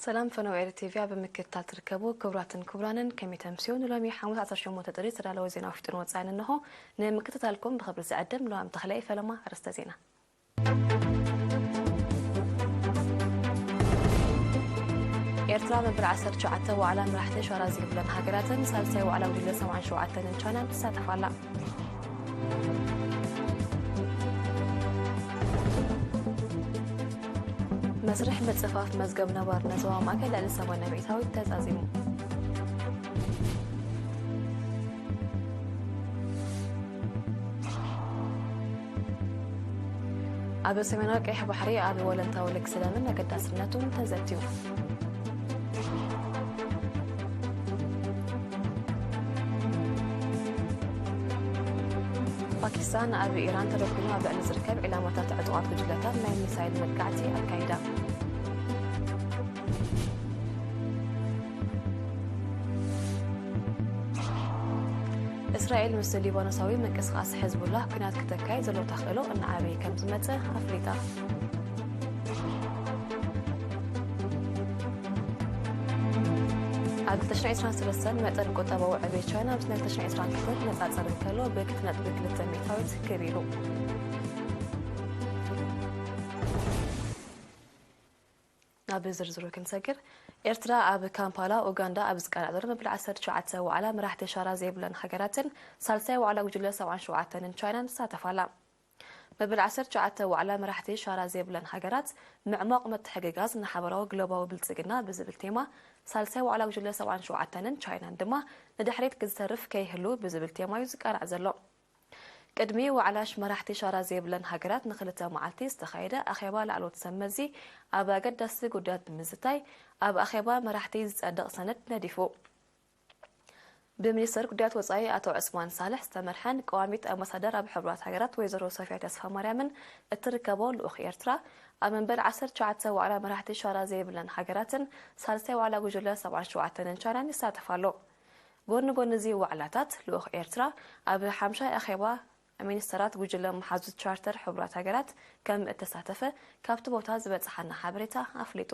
ሰላም ፈነው ኤሪ ቲቪ ኣብ ምክትታል ትርከቡ ክቡራትን ክቡራንን፣ ከመይ ተምስዩ? ንሎሚ ሓሙስ ዓሰርተ ሸሞንተ ጥሪ ዝተዳለወ ዜና ውሽጥን ወጻኢን እንሆ። ንምክትታልኩም ብኽብሪ ዝዕድም ሎሚ ተኽለ ፈለማ። ኣርእስተ ዜና። ኤርትራ መበል ዓሰርተ ትሽዓተ ዋዕላ መራሕቲ ሻራ ዘይብለን ሃገራትን ሳልሳይ ዋዕላ ጉጅለ ሰብዓን ሸውዓተን ቻይናን ትሳተፍ ኣላ። መስርሕ ምጽፋፍ መዝገብ ነባርነት ዞባ ማእከል ልዕሊ ሰማንያ ሚእታዊት ተዛዚሙ። ኣብ ሰሜናዊ ቀይሕ ባሕሪ ኣብ ወለንታዊ ልግሲ ደምን ኣገዳስነቱን ተዘትዩ። ፓኪስታን ኣብ ኢራን ተደኲኑ ኣብ ልዕሊ ዝርከብ ዒላማታት ዕጡቓት ጉጅለታት ናይ ሚሳይል መጥቃዕቲ ኣካይዳ። እስራኤል ምስ ሊባኖሳዊ ምንቅስቓስ ሕዝቡላህ ኲናት ክተካይድ ዘሎ ተኽእሎ እናዓበየ ከም ዝመጸ ኣፍሊጣ። ኣብ ክልተ ሽሕን ዕስራን ሰለስተን መጠን ቁጠባዊ ዕብየት ቻይና ምስ ናይ ክልተ ሽሕን ዕስራን ክልተን ክነጻጸር እንከሎ ብክልተ ነጥቢ ክልተ ሚእታዊት ክብ ኢሉ። ናብ ዝርዝሩ ክንሰግር፣ ኤርትራ ኣብ ካምፓላ ኡጋንዳ ኣብ ዝቃላዕ ዘሎ መበል ዓሰርተ ትሽዓተ ዋዕላ መራሕቲ ሻራ ዘይብለን ሃገራትን ሳልሳይ ዋዕላ ጉጅለ ሰብዓን ሸውዓተን ቻይናን ትሳተፍ ኣላ። መበል ዓሰርተ ትሽዓተ ዋዕላ መራሕቲ ሻራ ዘይብለን ሃገራት ምዕሟቕ ምትሕግጋዝ ንሓበራዊ ግሎባዊ ብልጽግና ብዝብል ቴማ፣ ሳልሳይ ዋዕላ ጉጅለ ሰብዓን ሸውዓተን ቻይናን ድማ ንድሕሪት ክዝተርፍ ከይህሉ ብዝብል ቴማ እዩ ዝቃላዕ ዘሎ። ቅድሚ ዋዕላ መራሕቲ ሻራ ዘይብለን ሃገራት ንክልተ መዓልቲ ዝተኻየደ ኣኼባ ላዕለዎት ሰብ መዚ ኣብ ኣገዳሲ ጉዳያት ብምዝታይ ኣብ ኣኼባ መራሕቲ ዝጸድቕ ሰነድ ነዲፉ። ብሚኒስተር ጉዳያት ወጻኢ ኣቶ ዑስማን ሳልሕ ዝተመርሐን ቀዋሚት ኣምባሳደር ኣብ ሕቡራት ሃገራት ወይዘሮ ሶፊያ ተስፋማርያምን እትርከቦ ልኡኽ ኤርትራ ኣብ መበል ዓሰርተ ትሽዓተ ዋዕላ መራሕቲ ሻራ ዘይብለን ሃገራትን ሳልሳይ ዋዕላ ጉጅለ ሰብዓን ሸውዓተን ቻይናን ይሳተፍ ኣሎ። ጎኒ ጎኒ እዚ ዋዕላታት፣ ልኡኽ ኤርትራ ኣብ ሓምሻይ ኣኼባ ሚኒስተራት ጉጅለ መሓዙት ቻርተር ሕቡራት ሃገራት ከም እተሳተፈ ካብቲ ቦታ ዝበጽሓና ሓበሬታ ኣፍሊጡ።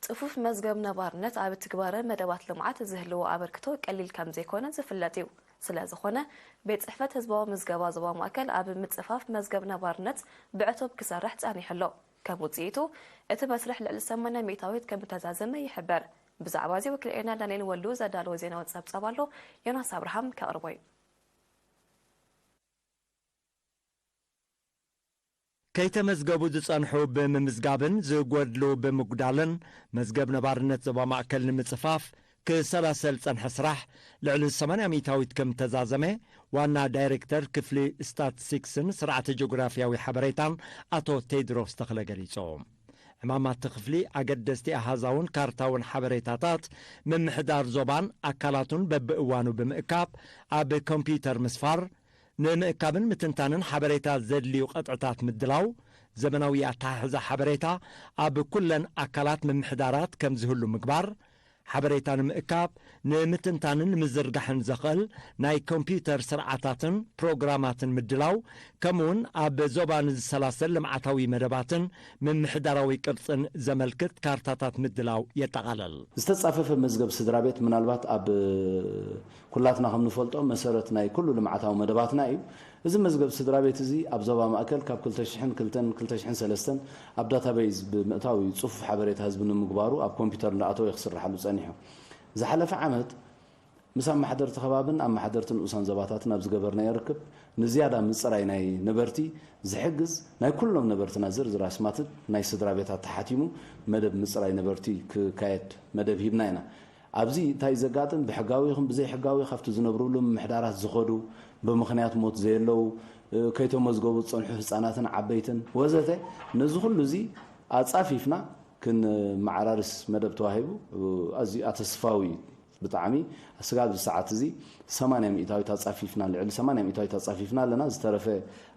ጽፉፍ መዝገብ ነባርነት ኣብ ትግባረ መደባት ልምዓት ዝህልዎ ኣበርክቶ ቀሊል ከም ዘይኮነ ዝፍለጥ እዩ። ስለ ዝኾነ፣ ቤት ጽሕፈት ህዝባዊ ምዝገባ ዞባ ማእከል ኣብ ምጽፋፍ መዝገብ ነባርነት ብዕቱብ ክሰርሕ ጸኒሑ ኣሎ። ከም ውጽኢቱ፣ እቲ መስርሕ ልዕሊ ሰማንያ ሚእታዊት ከም እተዛዘመ ይሕበር። ብዛዕባ እዚ ወኪል ኤና ዳንኤል ወልዱ ዘዳለዎ ዜናዊ ጸብጻብ ኣሎ፣ ዮናስ ኣብርሃም ከቕርቦ እዩ። ከይተመዝገቡ ዝጸንሑ ብምምዝጋብን ዝጎድሉ ብምጉዳልን መዝገብ ነባርነት ዞባ ማእከል ንምጽፋፍ ክሰላሰል ዝጸንሐ ስራሕ ልዕሊ ሰማንያ ሚእታዊት ከም እተዛዘመ ዋና ዳይሬክተር ክፍሊ ስታትስቲክስን ስርዓተ ጂኦግራፍያዊ ሓበሬታን ኣቶ ቴድሮስ ተኽለ ገሊጹ። ዕማማት እቲ ክፍሊ ኣገደስቲ ኣሃዛውን ካርታውን ሓበሬታታት ምምሕዳር ዞባን ኣካላቱን በብእዋኑ ብምእካብ ኣብ ኮምፒዩተር ምስፋር፣ ንምእካብን ምትንታንን ሓበሬታ ዘድልዩ ቅጥዕታት ምድላው፣ ዘመናዊ ኣተሓሕዛ ሓበሬታ ኣብ ኩለን ኣካላት ምምሕዳራት ከም ዝህሉ ምግባር፣ ሓበሬታ ንምእካብ፣ ንምትንታንን ንምዝርጋሕን ዘኽእል ናይ ኮምፒዩተር ስርዓታትን ፕሮግራማትን ምድላው፣ ከምኡውን ኣብ ዞባ ንዝሰላሰል ልምዓታዊ መደባትን ምምሕዳራዊ ቅርጽን ዘመልክት ካርታታት ምድላው የጠቓልል። ዝተጻፈፈ መዝገብ ስድራ ቤት ምናልባት ኣብ ኩላትና ከም ንፈልጦ መሰረት ናይ ኩሉ ልምዓታዊ መደባትና እዩ። እዚ መዝገብ ስድራ ቤት እዚ ኣብ ዞባ ማእከል ካብ ክልተ ሽሕን ክልተን ክልተ ሽሕን ሰለስተን ኣብ ዳታቤዝ ብምእታው እዩ ጽፉፍ ሓበሬታ ህዝቢ ንምግባሩ ኣብ ኮምፒዩተር እንዳኣተወ እዩ ክስርሓሉ ጸኒሑ። ዝሓለፈ ዓመት ምስ ኣመሓደርቲ ከባብን ኣመሓደርቲ ንኡሳን ዞባታትን ኣብ ዝገበርናዮ ርክብ፣ ንዝያዳ ምጽራይ ናይ ነበርቲ ዝሕግዝ ናይ ኩሎም ነበርትና ዝርዝር ኣስማትን ናይ ስድራ ቤታት ተሓቲሙ መደብ ምጽራይ ነበርቲ ክካየድ መደብ ሂብና ኢና። ኣብዚ እንታይ ዘጋጥም፣ ብሕጋዊ ይኹን ብዘይሕጋዊ ካብቲ ዝነብርሉ ምምሕዳራት ዝኸዱ፣ ብምኽንያት ሞት ዘየለዉ፣ እ፣ ከይተመዝገቡ ዝጸንሑ ህጻናትን ዓበይትን ወዘተ፣ ነዚ ኩሉ እዚ ኣጻፊፍና ክንመዓራርስ መደብ ተዋሂቡ፣ እ፣ ኣዝዩ ኣተስፋዊ እዩ። ብጣዕሚ ስጋብ እዚ ሰዓት እዚ ሰማንያ ሚእታዊት ኣጻፊፍና፣ ልዕሊ ሰማንያ ሚእታዊት ኣጻፊፍና ኣለና። ዝተረፈ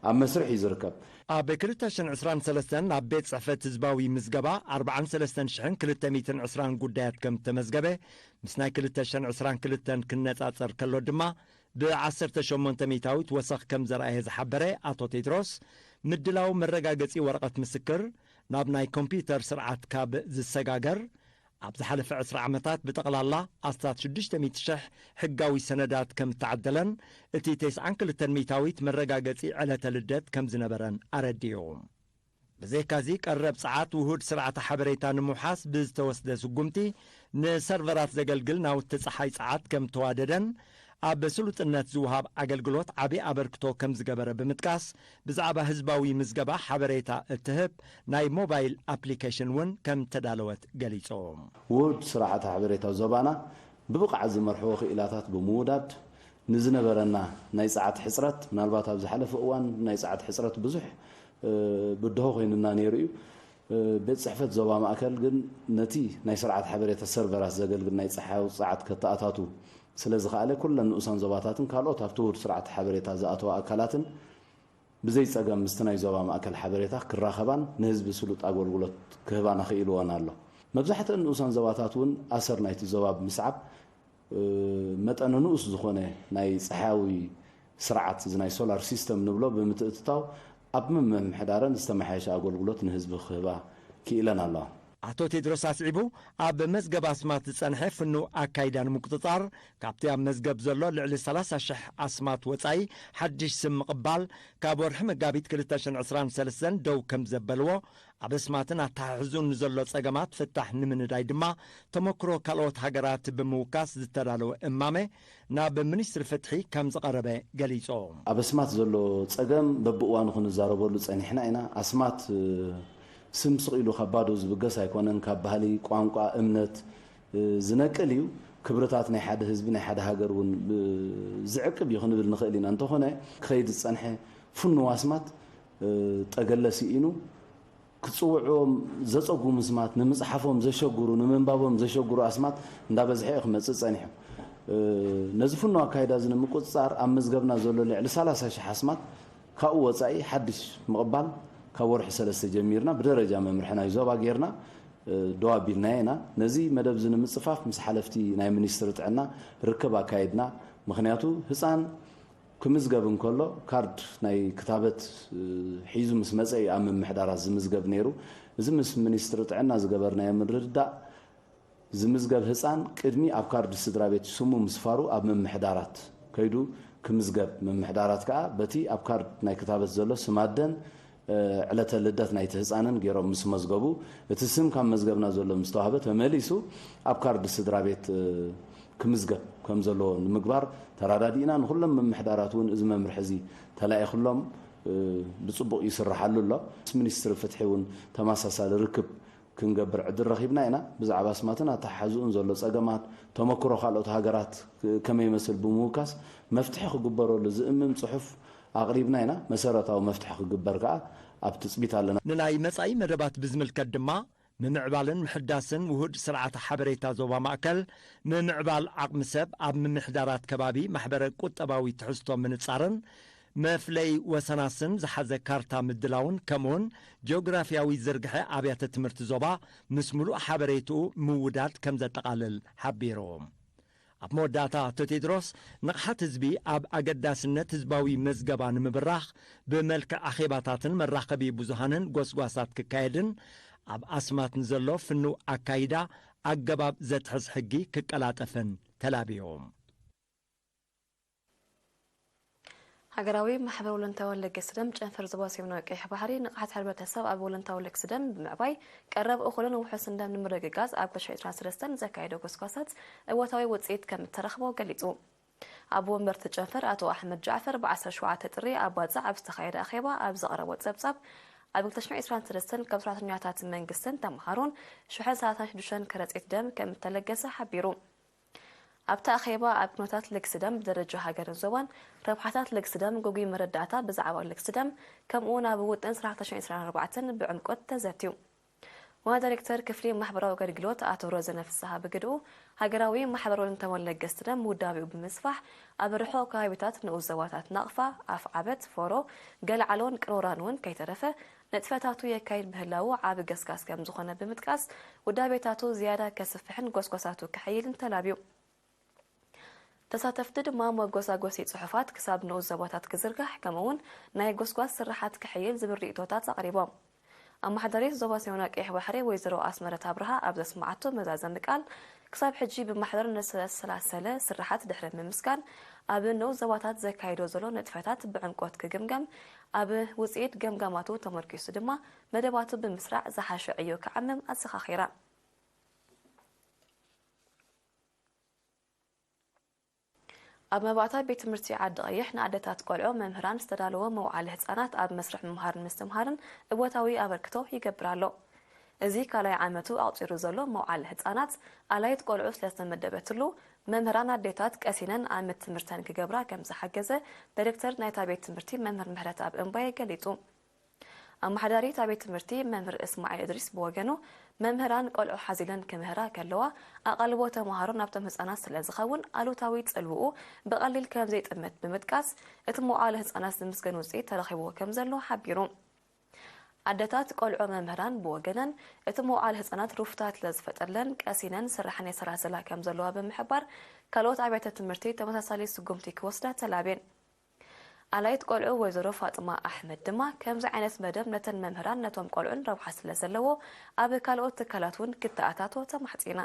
ኣብ መስርሕ እዩ ዝርከብ። ኣብ ክልተ ሽሕን ዕስራን ሰለስተን ናብ ቤት ጽሕፈት ህዝባዊ ምዝገባ ኣርባዓን ሰለስተን ሽሕን ክልተ ሚእትን ዕስራን ጉዳያት ከም እተመዝገበ፣ ምስ ናይ ክልተ ሽሕን ዕስራን ክልተን ክነጻጸር ከሎ ድማ ብ ዓሰርተ ሸሞንተ ሚእታዊት ወሰኽ ከም ዘርኣየ ዝሓበረ ኣቶ ቴድሮስ፣ ምድላው መረጋገጺ ወረቐት ምስክር ናብ ናይ ኮምፒውተር ስርዓት ካብ ዝሰጋገር፣ ኣብ ዝሓለፈ ዕስራ ዓመታት ብጠቕላላ ኣስታት ሽዱሽተ ሚእቲ ሽሕ ሕጋዊ ሰነዳት ከም እተዓደለን፣ እቲ ተስዓን ክልተን ሚእታዊት መረጋገጺ ዕለተ ልደት ከም ዝነበረን ኣረዲኡ። ብዘይካዚ፣ ቀረብ ጸዓት ውሁድ ስርዓተ ሓበሬታ ንምውሓስ ብዝተወስደ ስጉምቲ፣ ንሰርቨራት ዘገልግል ናውቲ ጸሓይ ጸዓት ከም ተዋደደን፣ ኣብ ስሉጥነት ዝወሃብ ኣገልግሎት ዓቢ ኣበርክቶ ከም ዝገበረ ብምጥቃስ፣ ብዛዕባ ህዝባዊ ምዝገባ ሓበሬታ እትህብ ናይ ሞባይል ኣፕሊኬሽን እውን ከም ተዳለወት ገሊጹ። ውሁድ ስርዓተ ሓበሬታ ዞባና ብብቕዓት ዝመርሕዎ ክኢላታት ብምውዳድ፣ ንዝነበረና ናይ ጸዓት ሕጽረት፣ ምናልባት ኣብ ዝሓለፈ እዋን ናይ ጸዓት ሕጽረት ብዙሕ፣ እ፣ ብድሆ ኮይኑና ነይሩ እዩ። እ፣ ቤት ጽሕፈት ዞባ ማእከል ግን ነቲ ናይ ስርዓት ሓበሬታ ሰርቨራት ዘገልግል ናይ ጸሓያዊ ጸዓት ከተኣታቱ ስለ ዝኸኣለ፣ ኩለን ንኡሳን ዞባታትን ካልኦት ኣብቲ ውሁድ ስርዓት ሓበሬታ ዝኣተዋ ኣካላትን ብዘይ ጸገም ምስቲ ናይ ዞባ ማእከል ሓበሬታ ክራኸባን ንህዝቢ ስሉጥ ኣገልግሎት ክህባን ኣኽኢልዎን ኣሎ። መብዛሕትአን ንኡሳን ዞባታት እውን ኣሰር ናይቲ ዞባ ብምስዓብ፣ እ፣ መጠነ ንኡስ ዝኾነ ናይ ጸሓያዊ ስርዓት፣ እዚ ናይ ሶላር ሲስተም ንብሎ ብምትእትታው፣ ኣብ ምምሕዳረን ዝተመሓየሸ ኣገልግሎት ንህዝቢ ክህባ ክኢለን ኣለዋ። ኣቶ ቴድሮስ ኣስዒቡ፣ ኣብ መዝገብ ኣስማት ዝጸንሐ ፍኑው ኣካይዳ ንምቁጽጻር፣ ካብቲ ኣብ መዝገብ ዘሎ ልዕሊ ሰላሳ ሽሕ ኣስማት ወጻኢ ሓድሽ ስም ምቕባል፣ ካብ ወርሒ መጋቢት ክልተ ሽሕን ዕስራን ሰለስተን ደው ከም ዘበልዎ፣ ኣብ ኣስማትን ኣተሓሕዙን ንዘሎ ጸገማት ፍታሕ ንምንዳይ ድማ፣ ተመክሮ ካልኦት ሃገራት ብምውካስ ዝተዳለወ እማመ ናብ ሚኒስትሪ ፍትሒ ከም ዝቐረበ ገሊጹ። ኣብ ኣስማት ዘሎ ጸገም በብእዋኑ ክንዛረበሉ ጸኒሕና ኢና። ኣስማት፣ እ፣ ስም ስቕ ኢሉ ካብ ባዶ ዝብገስ ኣይኮነን። ካብ ባህሊ፣ ቋንቋ፣ እምነት፣ እ፣ ዝነቅል እዩ። ክብርታት ናይ ሓደ ህዝቢ፣ ናይ ሓደ ሃገር እውን፣ እ፣ ዝዕቅብ እዩ ክንብል ንኽእል ኢና። እንተኾነ፣ ክኸይድ ዝጸንሐ ፍኑው ኣስማት፣ እ፣ ጠገለ ስኢኑ፣ ክጽውዕዎም ዘጸጉሙ ስማት፣ ንምጽሓፎም ዘሸግሩ፣ ንምንባቦም ዘሸግሩ ኣስማት እንዳበዝሐ እዩ ክመጽእ ጸኒሑ። እ፣ ነዚ ፍኑው ኣካይዳ እዚ ንምቁጽጻር ኣብ መዝገብና ዘሎ ልዕሊ ሰላሳ ሽሕ ኣስማት ካብኡ ወጻኢ ሓድሽ ምቕባል ካብ ወርሒ ሰለስተ ጀሚርና ብደረጃ መምርሒ ናይ ዞባ ጌርና፣ እ፣ ደው ኣቢልናዮ ኢና። ነዚ መደብ እዚ ንምጽፋፍ ምስ ሓለፍቲ ናይ ሚኒስትሪ ጥዕና ርክብ ኣካይድና። ምኽንያቱ ህጻን ክምዝገብ እንከሎ ካርድ ናይ ክታበት፣ እ፣ ሒዙ ምስ መጸ እዩ ኣብ ምምሕዳራት ዝምዝገብ ነይሩ። እዚ ምስ ሚኒስትሪ ጥዕና ዝገበርናዮ ምርድዳእ፣ ዝምዝገብ ህጻን ቅድሚ ኣብ ካርድ ስድራ ቤት ስሙ ምስፋሩ ኣብ ምምሕዳራት ከይዱ ክምዝገብ፣ ምምሕዳራት ከኣ በቲ ኣብ ካርድ ናይ ክታበት ዘሎ ስም ኣደን፣ እ፣ ዕለተ ልደት ናይቲ ህጻንን ገይሮም ምስ መዝገቡ፣ እቲ ስም ካብ መዝገብና ዘሎ ምስ ተዋህበ፣ ተመሊሱ ኣብ ካርድ ስድራ ቤት፣ እ፣ ክምዝገብ ከም ዘለዎ ንምግባር ተራዳዲእና። ንኹሎም ምምሕዳራት እውን እዚ መምርሒ እዚ ተላኢኹሎም፣ እ፣ ብጽቡቕ ይስርሓሉ ኣሎ። ምስ ሚኒስትሪ ፍትሒ እውን ተመሳሳሊ ርክብ ክንገብር ዕድል ረኺብና ኢና። ብዛዕባ ኣስማትን ኣተሓሕዝኡን ዘሎ ጸገማት፣ ተመክሮ ካልኦት ሃገራት ከመይ ይመስል ብምውካስ፣ መፍትሒ ክግበረሉ ዝእምም ጽሑፍ ኣቕሪብና ኢና። መሰረታዊ መፍትሒ ክግበር ከኣ ኣብ ትጽቢት ኣለና። ንናይ መጻኢ መደባት ብዝምልከት ድማ፣ ምምዕባልን ምሕዳስን ውሁድ ስርዓተ ሓበሬታ ዞባ ማእከል፣ ምምዕባል ዓቕሚ ሰብ ኣብ ምምሕዳራት ከባቢ ማሕበረ ቁጠባዊ ትሕዝቶ ምንጻርን፣ መፍለይ ወሰናስን ዝሓዘ ካርታ ምድላውን፣ ከምኡውን ጂኦግራፍያዊ ዝርግሐ ኣብያተ ትምህርቲ ዞባ ምስ ምሉእ ሓበሬትኡ ምውዳድ ከም ዘጠቓልል ሓቢሩ። ኣብ መወዳእታ ኣቶ ቴድሮስ፣ ንቕሓት ህዝቢ ኣብ ኣገዳስነት ህዝባዊ መዝገባ ንምብራኽ፣ ብመልክዕ ኣኼባታትን መራኸቢ ብዙሃንን ጎስጓሳት ክካየድን፣ ኣብ ኣስማት ንዘሎ ፍኑው ኣካይዳ ኣገባብ ዘትሕዝ ሕጊ ክቀላጠፍን ተላብዩ። ሃገራዊ ማሕበር ወለንታዊ ለገስ ደም ጨንፈር ዞባ ሰሜናዊ ቀይሕ ባሕሪ፣ ንቕሓት ሕብረተሰብ ኣብ ወለንታዊ ለገስ ደም ብምዕባይ፣ ቀረብ እኹልን ውሑስን ደም ንምርግጋጽ ኣብ ክልተ ሺሕ ዕስራን ሰለስተን ዘካየዶ ጎስጓሳት እወታዊ ውጽኢት ከም እተረኽቦ ገሊጹ። ኣቦ ወንበር እቲ ጨንፈር ኣቶ ኣሕመድ ጃዕፈር ብ ዓሰርተ ሸውዓተ ጥሪ ኣብ ባጽዕ ኣብ ዝተኻየደ ኣኼባ ኣብ ዘቕረቦ ጸብጻብ፣ ኣብ ክልተ ሺሕ ዕስራን ሰለስተን ካብ ሰራሕተኛታት መንግስትን ተመሃሮን ሽሕን ሰላሳን ሽዱሽተን ከረጺት ደም ከም እተለገሰ ሓቢሩ። ኣብቲ ኣኼባ ኣብ ኩነታት ለግሲ ደም ብደረጃ ሃገርን ዞባን፣ ረብሓታት ለግሲ ደም፣ ግጉይ መረዳእታ ብዛዕባ ለግሲ ደም፣ ከምኡ እውን ኣብ ውጥን ስራሕ ክልተ ሺሕ ዕስራን ኣርባዕተን ብዕምቆት ተዘትዩ። ዋና ዳይሬክተር ክፍሊ ማሕበራዊ ኣገልግሎት ኣቶ ረዘነ ፍስሃ ብግድኡ፣ ሃገራዊ ማሕበር ወለንታዊ ለገስቲ ደም ውዳቤኡ ብምስፋሕ፣ ኣብ ርሑቕ ከባቢታት ንኡስ ዞባታት ናቕፋ፣ ኣፍዓበት፣ ፎሮ፣ ገለዓሎን ቅሮራን እውን ከይተረፈ ንጥፈታቱ የካይድ ምህላዉ ዓቢ ገስጋስ ከም ዝኾነ ብምጥቃስ፣ ውዳቤታቱ ዝያዳ ከስፍሕን ጎስጓሳቱ ከሐይልን ተላብዩ። ተሳተፍቲ ድማ መጎሳጎሲ ጽሑፋት ክሳብ ንኡስ ዞባታት ክዝርጋሕ፣ ከምኡ'ውን ናይ ጎስጓስ ስርሓት ክሕይል ዝብል ርእይቶታት ኣቕሪቦም። ኣመሓዳሪት ዞባ ሰሜናዊ ቀይሕ ባሕሪ ወይዘሮ ኣስመረት ኣብርሃ ኣብ ዘስመዓቶ መዛዘሚ ቃል፣ ክሳብ ሕጂ ብማሕበር ንዝተሰላሰለ ስርሓት ድሕሪ ምምስጋን፣ ኣብ ንኡስ ዞባታት ዘካይዶ ዘሎ ንጥፈታት ብዕምቆት ክግምገም፣ ኣብ ውጽኢት ገምጋማቱ ተመርኪሱ ድማ መደባቱ ብምስራዕ ዝሓሸ ዕዮ ክዓምም ኣዘኻኺራ። ኣብ መባእታ ቤት ትምህርቲ ዓዲ ቀይሕ ንኣደታት ቆልዑ መምህራን ዝተዳለወ መውዓሊ ህጻናት ኣብ መስርሕ ምምሃርን ምስትምሃርን እወታዊ ኣበርክቶ ይገብር ኣሎ። እዚ ካልኣይ ዓመቱ ኣቑጺሩ ዘሎ መውዓሊ ህጻናት ኣላይት ቆልዑ ስለ ዝተመደበትሉ፣ መምህራን ኣዴታት ቀሲነን ኣመት ትምህርተን ክገብራ ከም ዝሓገዘ ዳይሬክተር ናይታ ቤት ትምህርቲ መምህር ምሕረተኣብ እምባየ ገሊጹ። ኣመሓዳሪ እታ ቤት ትምህርቲ መምህር እስማዒል እድሪስ ብወገኑ፣ መምህራን ቆልዑ ሓዚለን ክምህራ ከለዋ ኣቓልቦ ተምሃሮ ናብቶም ህጻናት ስለ ዝኸውን ኣሉታዊ ጽልውኡ ብቐሊል ከም ዘይጥምት ብምጥቃስ፣ እቲ መውዓሊ ህጻናት ዝምስገን ውጽኢት ተረኺብዎ ከም ዘሎ ሓቢሩ። ኣደታት ቆልዑ መምህራን ብወገነን፣ እቲ መውዓሊ ህጻናት ሩፍታት ስለ ዝፈጠረለን ቀሲነን ስርሐን የሰላስላ ከም ዘለዋ ብምሕባር፣ ካልኦት ኣብያተ ትምህርቲ ተመሳሳሊ ስጉምቲ ክወስዳ ተላብየን። ኣላይት ቆልዑ ወይዘሮ ፋጥማ ኣሕመድ ድማ፣ ከምዚ ዓይነት መደብ ነተን መምህራን ነቶም ቆልዑን ረብሓ ስለ ዘለዎ፣ ኣብ ካልኦት ትካላት እውን ክተኣታቶ ተማሕጺና።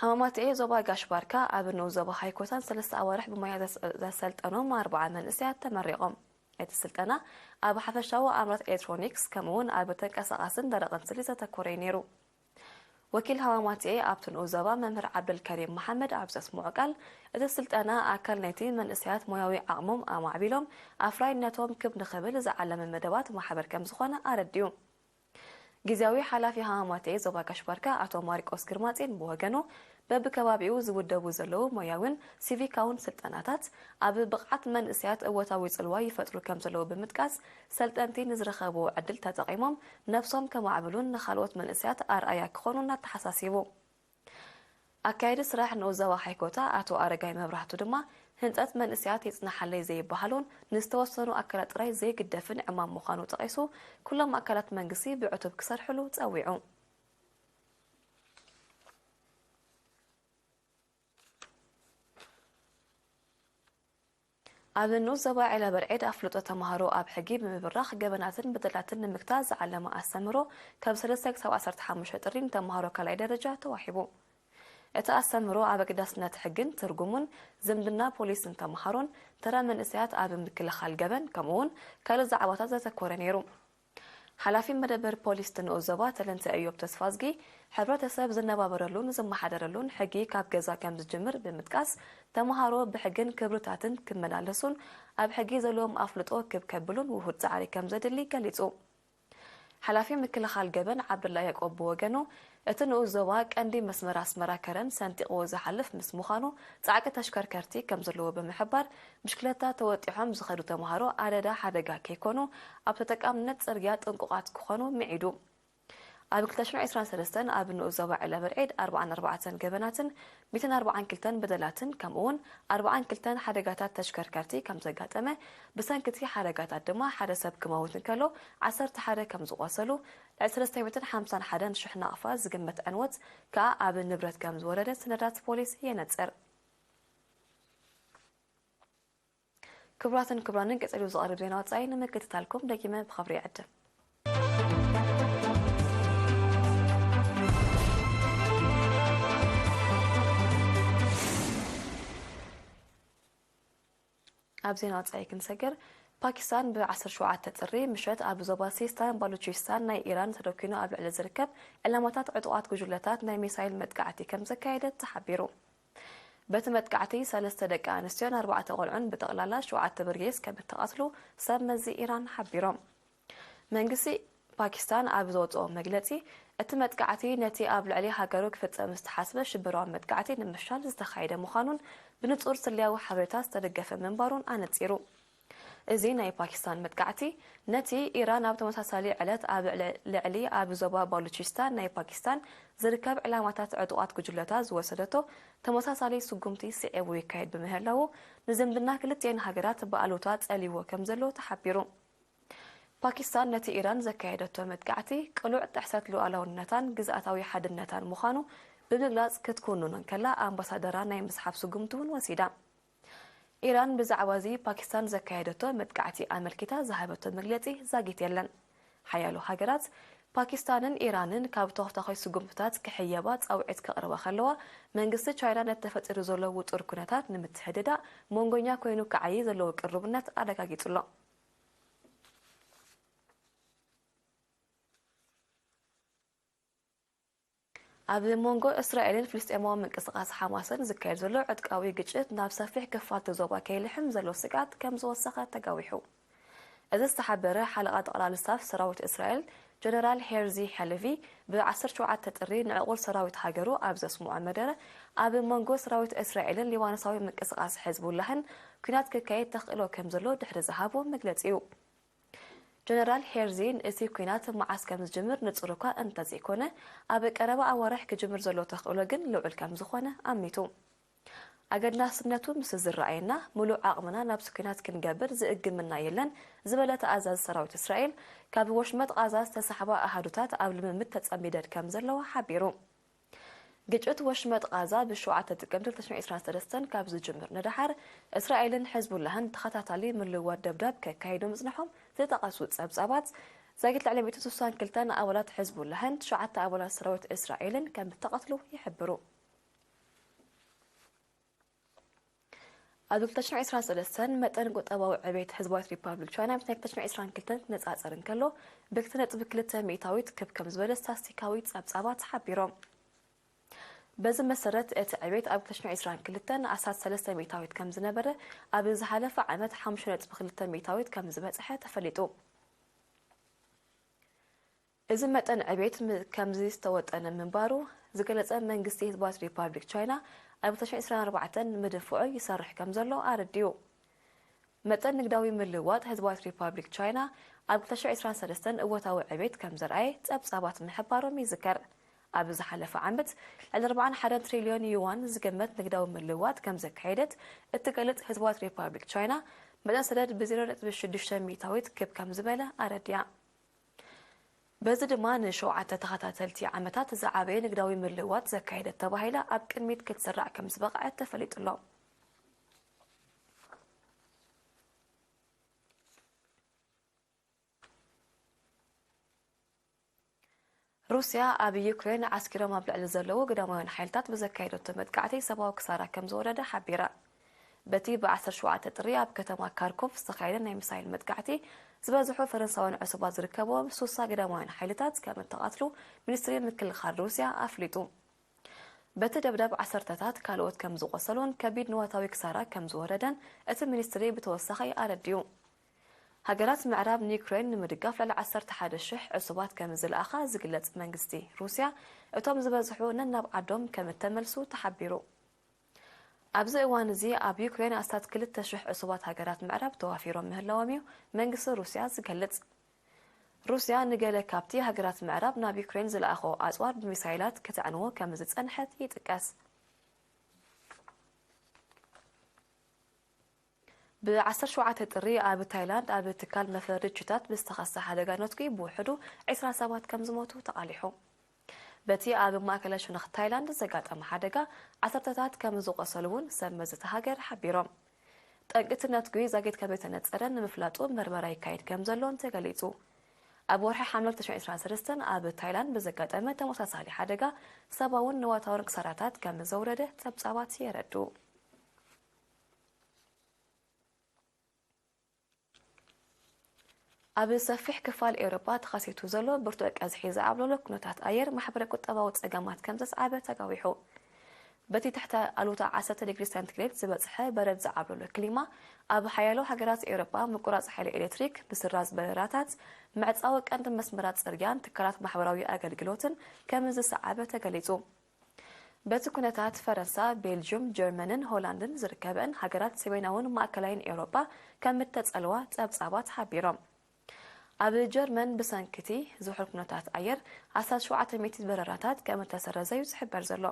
ሃማማትኤ ዞባ ጋሽ ባርካ ኣብ ንኡስ ዞባ ሃይኮታን ሰለስተ ኣዋርሕ ብሞያ ዘስ-፣ ዘሰልጠኖም ኣርብዓ መንእሰያት ተመሪቖም። እቲ ስልጠና ኣብ ሓፈሻዊ ኣምራት ኤሌክትሮኒክስ ከምኡውን ኣብ ተንቀሳቓስን ደረቕን ስሊ ዘተኮረ እዩ ነይሩ። ወኪል ሃማማትኤ ኣብቲ ንኡስ ዞባ መምህር ዓብደልከሪም መሓመድ ኣብ ዘስምዖ ቃል፣ እቲ ስልጠና ኣካል ናይቲ መንእሰያት ሞያዊ ዓቕሞም ኣማዕቢሎም ኣፍራይነቶም ክብ ንኽብል ዝዓለመ መደባት ማሕበር ከም ዝኾነ ኣረዲኡ። ግዝያዊ ሓላፊ ሃማማቴ ዞባ ጋሽ ባርካ ኣቶ ማሪቆስ ግርማጼን ብወገኑ፣ በብከባቢኡ ዝውደቡ ዘለዉ ሞያውን ሲቪካውን ስልጠናታት ኣብ ብቕዓት መንእሰያት እወታዊ ጽልዋ ይፈጥሩ ከም ዘለዉ ብምጥቃስ፣ ሰልጠንቲ ንዝረኸብዎ ዕድል ተጠቒሞም ነብሶም ከማዕብሉን ንኻልኦት መንእሰያት ኣርኣያ ክኾኑን ኣተሓሳሲቡ። ኣካያዲ ስራሕ ንኡስ ዞባ ሃይኮታ ኣቶ ኣረጋይ መብራህቱ ድማ፣ ህንጸት መንእሰያት ይጽናሓለይ ዘይበሃሉን ንዝተወሰኑ ኣካላት ጥራይ ዘይግደፍን ዕማም ምዃኑ ጠቒሱ፣ ኩሎም ኣካላት መንግስቲ ብዕቱብ ክሰርሕሉ ጸዊዑ። ኣብ ንኡስ ዞባ ዒላ በርዒድ ኣፍልጦ ተምሃሮ ኣብ ሕጊ ብምብራኽ ገበናትን በደላትን ንምግታእ ዝዓለመ ኣስተምህሮ ካብ ሰለስተ ክሳብ ዓሰርተ ሓሙሽተ ጥሪ ንተምሃሮ ካልኣይ ደረጃ ተዋሂቡ። እቲ ኣስተምህሮ ኣብ ኣገዳስነት ሕግን ትርጉሙን፣ ዝምድና ፖሊስን ተምሃሮን፣ ተራ መንእሰያት ኣብ ምክልኻል ገበን፣ ከምኡውን ካልእ ዛዕባታት ዘተኮረ ነይሩ። ሓላፊ መደበር ፖሊስ ንኡስ ዞባ ተለንተ እዮብ ተስፋዝጊ፣ ሕብረተሰብ ዝነባበረሉን ዝመሓደረሉን ሕጊ ካብ ገዛ ከም ዝጅምር ብምጥቃስ፣ ተምሃሮ ብሕግን ክብርታትን ክመላለሱን ኣብ ሕጊ ዘለዎም ኣፍልጦ ክብ ከብሉን ውሁድ ጻዕሪ ከም ዘድሊ ገሊጹ። ሓላፊ ምክልኻል ገበን ዓብደላ ያዕቆብ ብወገኑ፣ እቲ ንኡስ ዞባ ቀንዲ መስመር ኣስመራ ከረን ሰንጢቑ ዝሓልፍ ምስ ምዃኑ፣ ጻዕቂ ተሽከርከርቲ ከም ዘለዎ ብምሕባር፣ ብሽክለታ ተወጢሖም ዝኸዱ ተምሃሮ ኣደዳ ሓደጋ ከይኮኑ፣ ኣብ ተጠቃምነት ጽርግያ ጥንቁቓት ክኾኑ ምዒዱ። ኣብ ክልተ ሽሕን ዕስራን ሰለስተን ኣብ ንኡስ ዞባ ዒላ በርዒድ ኣርብዓን ኣርባዕተን ገበናትን ሚእትን ኣርባዓን ክልተን በደላትን፣ ከምኡውን ኣርባዓን ክልተን ሓደጋታት ተሽከርከርቲ ከም ዘጋጠመ፣ ብሰንኪ እቲ ሓደጋታት ድማ ሓደ ሰብ ክመውት እንከሎ፣ ዓሰርተ ሓደ ከም ዝቖሰሉ፣ ልዕሊ ሰለስተ ሚእትን ሓምሳን ሓደን ሽሕ ናቕፋ ዝግመት ዕንወት ከኣ ኣብ ንብረት ከም ዝወረደ ሰነዳት ፖሊስ የነጽር። ክቡራትን ክቡራንን፣ ቀጺሉ ዝቐርብ ዜና ወጻኢ ንምክትታልኩም ደጊመ ብኽብሪ ይዕድም። ኣብ ዜና ወጻኢ ክንሰግር፣ ፓኪስታን ብ ዓሰርተ ሸውዓተ ጥሪ ምሸት ኣብ ዞባ ሲስታን ባሉቺስታን ናይ ኢራን ተደኲኑ ኣብ ልዕሊ ዝርከብ ዕላማታት ዕጡቓት ጉጅለታት ናይ ሚሳይል መጥቃዕቲ ከም ዘካየደት ተሓቢሩ። በቲ መጥቃዕቲ ሰለስተ ደቂ ኣንስትዮን ኣርባዕተ ቆልዑን ብጠቕላላ ሸውዓተ ብርጌስ ከም እተቐትሉ ሰብ መዚ ኢራን ሓቢሮም። መንግስቲ ፓኪስታን ኣብ ዘውጽኦ መግለጺ፣ እቲ መጥቃዕቲ ነቲ ኣብ ልዕሊ ሃገሩ ክፍጸም ዝተሓስበ ሽበራዊ መጥቃዕቲ ንምፍሻል ዝተኻየደ ምዃኑን ብንጹር ስለያዊ ሓበሬታ ዝተደገፈ ምንባሩን ኣነጺሩ። እዚ ናይ ፓኪስታን መጥቃዕቲ፣ ነቲ ኢራን ኣብ ተመሳሳሊ ዕለት ኣብ ልዕ-፣ ልዕሊ ኣብ ዞባ ባሉቺስታን ናይ ፓኪስታን ዝርከብ ዕላማታት ዕጡቓት ጉጅለታት ዝወሰደቶ ተመሳሳሊ ስጉምቲ ስዒቡ ይካየድ ብምህላዉ፣ ንዝምድና ክልቲኤን ሃገራት ብኣሉታ ጸልይዎ ከም ዘሎ ተሓቢሩ። ፓኪስታን ነቲ ኢራን ዘካየደቶ መጥቃዕቲ ቅሉዕ ጥሕሰት ሉዓላውነታን ግዝኣታዊ ሓድነታን ምዃኑ ብምግላጽ ክትኩንኖ እንከላ፣ ኣምባሳደራ ናይ ምስሓብ ስጉምቲ እውን ወሲዳ። ኢራን ብዛዕባ እዚ ፓኪስታን ዘካየደቶ መጥቃዕቲ ኣመልኪታ ዝሃበቶ መግለጺ ዛጊት የለን። ሓያሎ ሃገራት፣ ፓኪስታንን ኢራንን ካብ ተኸታታሊ ስጉምትታት ክሕየባ ጻውዒት ከቕርባ ከለዋ፣ መንግስቲ ቻይና ነቲ ተፈጢሩ ዘሎ ውጡር ኩነታት ንምትሕድዳእ መንጎኛ ኮይኑ ክዓዪ ዘለዎ ቅሩብነት ኣረጋጊጹ ኣሎ። ኣብ መንጎ እስራኤልን ፍልስጤማዊ ምንቅስቓስ ሓማስን ዝካየድ ዘሎ ዕጥቃዊ ግጭት ናብ ሰፊሕ ክፋል እቲ ዞባ ከይልሕም ዘሎ ስግኣት ከም ዝወሰኸ ተጋዊሑ። እዚ ዝተሓበረ ሓለቓ ጠቕላሊ ስታፍ ሰራዊት እስራኤል ጀነራል ሄርዚ ሃለቪ ብ ዓሰርተ ሸውዓተ ጥሪ ንዕቑር ሰራዊት ሃገሩ ኣብ ዘስምዖ መደረ፣ ኣብ መንጎ ሰራዊት እስራኤልን ሊባኖሳዊ ምንቅስቓስ ሕዝቡላህን ኲናት ክካየድ ተኽእሎ ከም ዘሎ ድሕሪ ዝሃቦ መግለጺ እዩ። ጀነራል ሄርዚ፣ እቲ ኲናት መዓስ ከም ዝጅምር ንጹር እኳ እንተዘይኮነ፣ ኣብ ቀረባ ኣዋርሕ ክጅምር ዘሎ ተኽእሎ ግን ልዑል ከም ዝኾነ ኣሚቱ። ኣገዳስነቱ ምስ ዝረኣየና፣ ምሉእ ዓቕምና ናብቲ ኲናት ክንገብር ዝእግምና የለን ዝበለ እቲ ኣዛዚ ሰራዊት እስራኤል፣ ካብ ወሽመጥ ቓዛ ዝተሳሕባ ኣሃዱታት ኣብ ልምምድ ተጸሚደን ከም ዘለዋ ሓቢሩ። ግጭት ወሽመጥ ቓዛ ብሸውዓተ ጥቅምቲ ክልተ ሽሕን ዕስራን ሰለስተን ካብ ዝጅምር ንደሓር፣ እስራኤልን ሕዝቡላህን ተኸታታሊ ምልውዋጥ ደብዳብ ከካይዱ ምጽንሖም ዝጠቐሱ ጸብጻባት፣ ዛጊት ልዕሊ ሚእቲ ስሳን ክልተን ኣባላት ሕዝቡላህን ትሽዓተ ኣባላት ሰራዊት እስራኤልን ከም እተቐትሉ ይሕብሩ። ኣብ ክልተ ሽሕን ዕስራን ሰለስተን መጠን ቁጠባዊ ዕቤት ህዝባዊት ሪፓብሊክ ቻይና ምስ ናይ ክልተ ሽሕን ዕስራን ክልተን ክነጻጸር እንከሎ፣ ብክልተ ነጥቢ ክልተ ሚእታዊት ክብ ከም ዝበለ ስታስቲካዊ ጸብጻባት ሓቢሮም። በዚ መሰረት፣ እቲ ዕቤት ኣብ ክልተ ሽሕን ዕስራን ክልተን ኣስታት ሰለስተ ሚእታዊት ከም ዝነበረ፣ ኣብ ዝሓለፈ ዓመት ሓሙሽተ ነጥቢ ክልተ ሚእታዊት ከም ዝበጽሐ ተፈሊጡ። እዚ መጠን ዕቤት ም-፣ ከምዚ ዝተወጠነ ምንባሩ ዝገለጸ መንግስቲ ህዝባዊት ሪፓብሊክ ቻይና፣ ኣብ ክልተ ሽሕን ዕስራን ኣርባዕተን ንምድንፍዑ ይሰርሕ ከም ዘሎ ኣረዲኡ። መጠን ንግዳዊ ምልውዋጥ ህዝባዊት ሪፓብሊክ ቻይና ኣብ ክልተ ሽሕን ዕስራን ሰለስተን እወታዊ ዕቤት ከም ዘርኣየ ጸብጻባት ምሕባሮም ይዝከር። ኣብ ዝሓለፈ ዓመት ልዕሊ ኣርባዓን ሓደን ትሪልዮን ዩዋን ዝግመት ንግዳዊ ምልውዋጥ ከም ዘካየደት እትገልጽ ህዝባዊት ሪፓብሊክ ቻይና፣ መጠን ሰደድ ብዜሮ ነጥቢ ሽዱሽተ ሚእታዊት ክብ ከም ዝበለ ኣረዲኣ። በዚ ድማ ንሸውዓተ ተኸታተልቲ ዓመታት ዝዓበየ ንግዳዊ ምልውዋጥ ዘካየደት ተባሂላ ኣብ ቅድሚት ክትስራዕ ከም ዝበቕዐት ተፈሊጡ ኣሎ። ሩስያ ኣብ ዩክሬን ዓስኪሮም ኣብ ልዕሊ ዘለዉ ግዳማውያን ሓይልታት ብዘካየደቶ መጥቃዕቲ ሰብኣዊ ክሳራ ከም ዝወረደ ሓቢራ። በቲ ብ ዓሰርተ ሸውዓተ ጥሪ ኣብ ከተማ ካርኮቭ ዝተኻየደ ናይ ሚሳይል መጥቃዕቲ፣ ዝበዝሑ ፈረንሳውያን ዕሱባት ዝርከብዎም ሱሳ ግዳማውያን ሓይልታት ከም እተቐትሉ ሚኒስትሪ ምክልኻል ሩስያ ኣፍሊጡ። በቲ ደብዳብ ዓሰርተታት ካልኦት ከም ዝቖሰሉን ከቢድ ንዋታዊ ክሳራ ከም ዝወረደን እቲ ሚኒስትሪ ብተወሳኺ ኣረዲኡ። ሃገራት ምዕራብ ንዩክሬን ንምድጋፍ ልዕሊ ዓሰርተ ሓደ ሽሕ ዕሱባት ከም ዝለኣኻ ዝግለጽ መንግስቲ ሩስያ፣ እቶም ዝበዝሑ ነናብ ዓዶም ከም እተመልሱ ተሓቢሩ። ኣብዚ እዋን እዚ ኣብ ዩክሬን ኣስታት ክልተ ሽሕ ዕሱባት ሃገራት ምዕራብ ተዋፊሮም ምህላዎም እዩ መንግስቲ ሩስያ ዝገልጽ። ሩስያ ንገለ ካብቲ ሃገራት ምዕራብ ናብ ዩክሬን ዝለኣኾ ኣጽዋር ብሚሳይላት ከተዕንዎ ከም ዝጸንሐት ይጥቀስ። ብ ዓሰርተ ሸውዓተ ጥሪ ኣብ ታይላንድ ኣብ ትካል መፍረዲ ችታት ብዝተኸስተ ሓደጋ ነትጒ ብውሕዱ ዕስራ ሰባት ከም ዝሞቱ ተቓሊሑ። በቲ ኣብ ማእከላይ ሸነኽ ታይላንድ ዘጋጠመ ሓደጋ ዓሰርተታት ከም ዝቖሰሉ እውን ሰብ መዚ እታ ሃገር ሓቢሮም። ጠንቂ እቲ ነትጒ ዛጊት ከም ዘይተነጸረ ንምፍላጡ መርመራ ይካየድ ከም ዘሎን ተገሊጹ። ኣብ ወርሒ ሓምለ ክልተ ሽሕን ዕስራን ሰለስተን ኣብ ታይላንድ ብዘጋጠመ ተመሳሳሊ ሓደጋ ሰብኣውን ንዋታውን ክሳራታት ከም ዘውረደ ጸብጻባት የረድኡ። ኣብ ሰፊሕ ክፋል ኤውሮጳ ተኸሲቱ ዘሎ ብርቱዕ ቀዝሒ ዝዓብለሎ ኩነታት ኣየር ማሕበረ ቁጠባዊ ጸገማት ከም ዘስዓበ ተጋዊሑ። በቲ ትሕተ ኣሉታ ዓሰርተ ዲግሪ ሰንቲግሬድ ዝበጽሐ በረድ ዝዓብለሎ ክሊማ፣ ኣብ ሓያሎ ሃገራት ኤውሮጳ ምቁራጽ ሓይሊ ኤሌክትሪክ፣ ምስራዝ በረራታት፣ ምዕጻው ቀንዲ መስመራት ጽርግያን ትካላት ማሕበራዊ ኣገልግሎትን ከም ዝሰዓበ ተገሊጹ። በቲ ኩነታት፣ ፈረንሳ፣ ቤልጅዩም፣ ጀርመንን ሆላንድን ዝርከበን ሃገራት ሰሜናውን ማእከላይን ኤውሮጳ ከም እተጸልዋ ጸብጻባት ሓቢሮም። ኣብ ጀርመን ብሰንኪ እቲ ዝሑል ኩነታት ኣየር ኣስታት ሸውዓተ ሚእቲ በረራታት ከም እተሰረዘ እዩ ዝሕበር ዘሎ።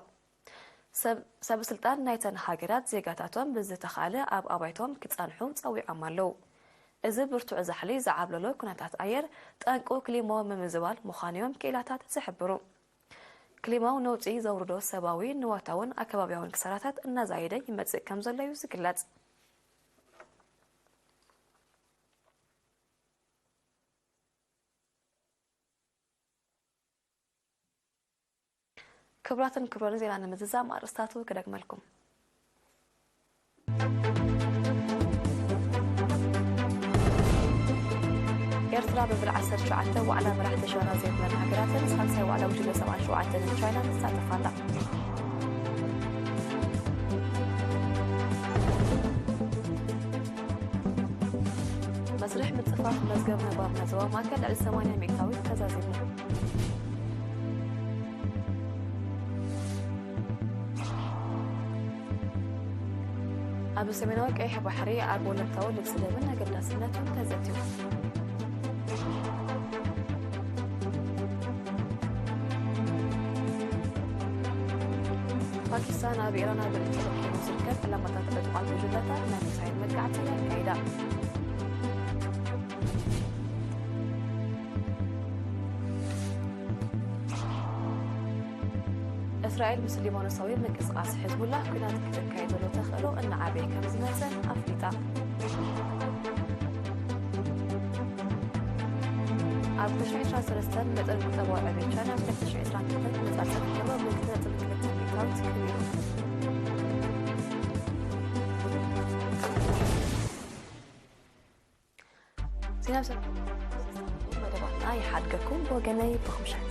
ሰብ-፣ ሰብ ስልጣን ናይተን ሃገራት ዜጋታቶም ብዝተኻእለ ኣብ ኣባይቶም ክጸንሑ ጸዊዖም ኣለዉ። እዚ ብርቱዕ ዛሕሊ ዝዓብለሎ ኩነታት ኣየር ጠንቁ ክሊማዊ ምምዝባል ምዃኑ እዮም ክኢላታት ዝሕብሩ። ክሊማዊ ነውጺ ዘውርዶ ሰብኣዊ፣ ንዋታውን ኣከባብያውን ክሳራታት እናዛየደ ይመጽእ ከም ዘሎ እዩ ዝግለጽ። ክቡራትን ክቡራን፣ ዜና ንምዝዛም ኣርእስታቱ ክደግመልኩም። ኤርትራ መበል ዓሰርተ ትሽዓተ ዋዕላ መራሕቲ ሸበራ ዘይብለን ሃገራትን ሳልሳይ ዋዕላ ጉጅለ ሰብዓን ሸውዓተን ቻይናን ትሳተፍ ኣላ። መስርሕ ምጽፋፍ መዝገብ ምንባብ ናይ ዞባ ማእከል ልዕሊ ሰማንያ ሚእታዊት ተዛዚሙ። ኣብ ሰሜናዊ ቀይሕ ባሕሪ ኣብ ወለንታዊ ልግሲ ደብን ኣገዳስነቱን ተዘትዩ። ፓኪስታን ኣብ ኢራን ኣብ ልዕሊ ተተኪሉ ዝርከብ ዕላማታት ዕጡቓት ጉጅለታት ናይ ሚሳይል መጥቃዕቲ የካይዳ። እስራኤል ምስ ሊባኖሳዊ ምንቅስቓስ ሕዝቡላህ ኲናት ክተካይድ ዘሎ ተኽእሎ እናዓበየ ከም ዝመጸ ኣፍሊጣ። ኣብ ክልተ ሽሕን ዕስራን ሰለስተን መጠን ቁጠባዊ ዕብየት ቻይና ኣብ ክልተ ሽሕን ዕስራን ክልተን ክነጻጸር እንከሎ ብክልተ ነጥቢ ክልተ ሚእታዊት ክቢሩ። ዜና ብሰ-፣ መደባትና ይሓድገኩም። ብወገነይ ብኹምሻይ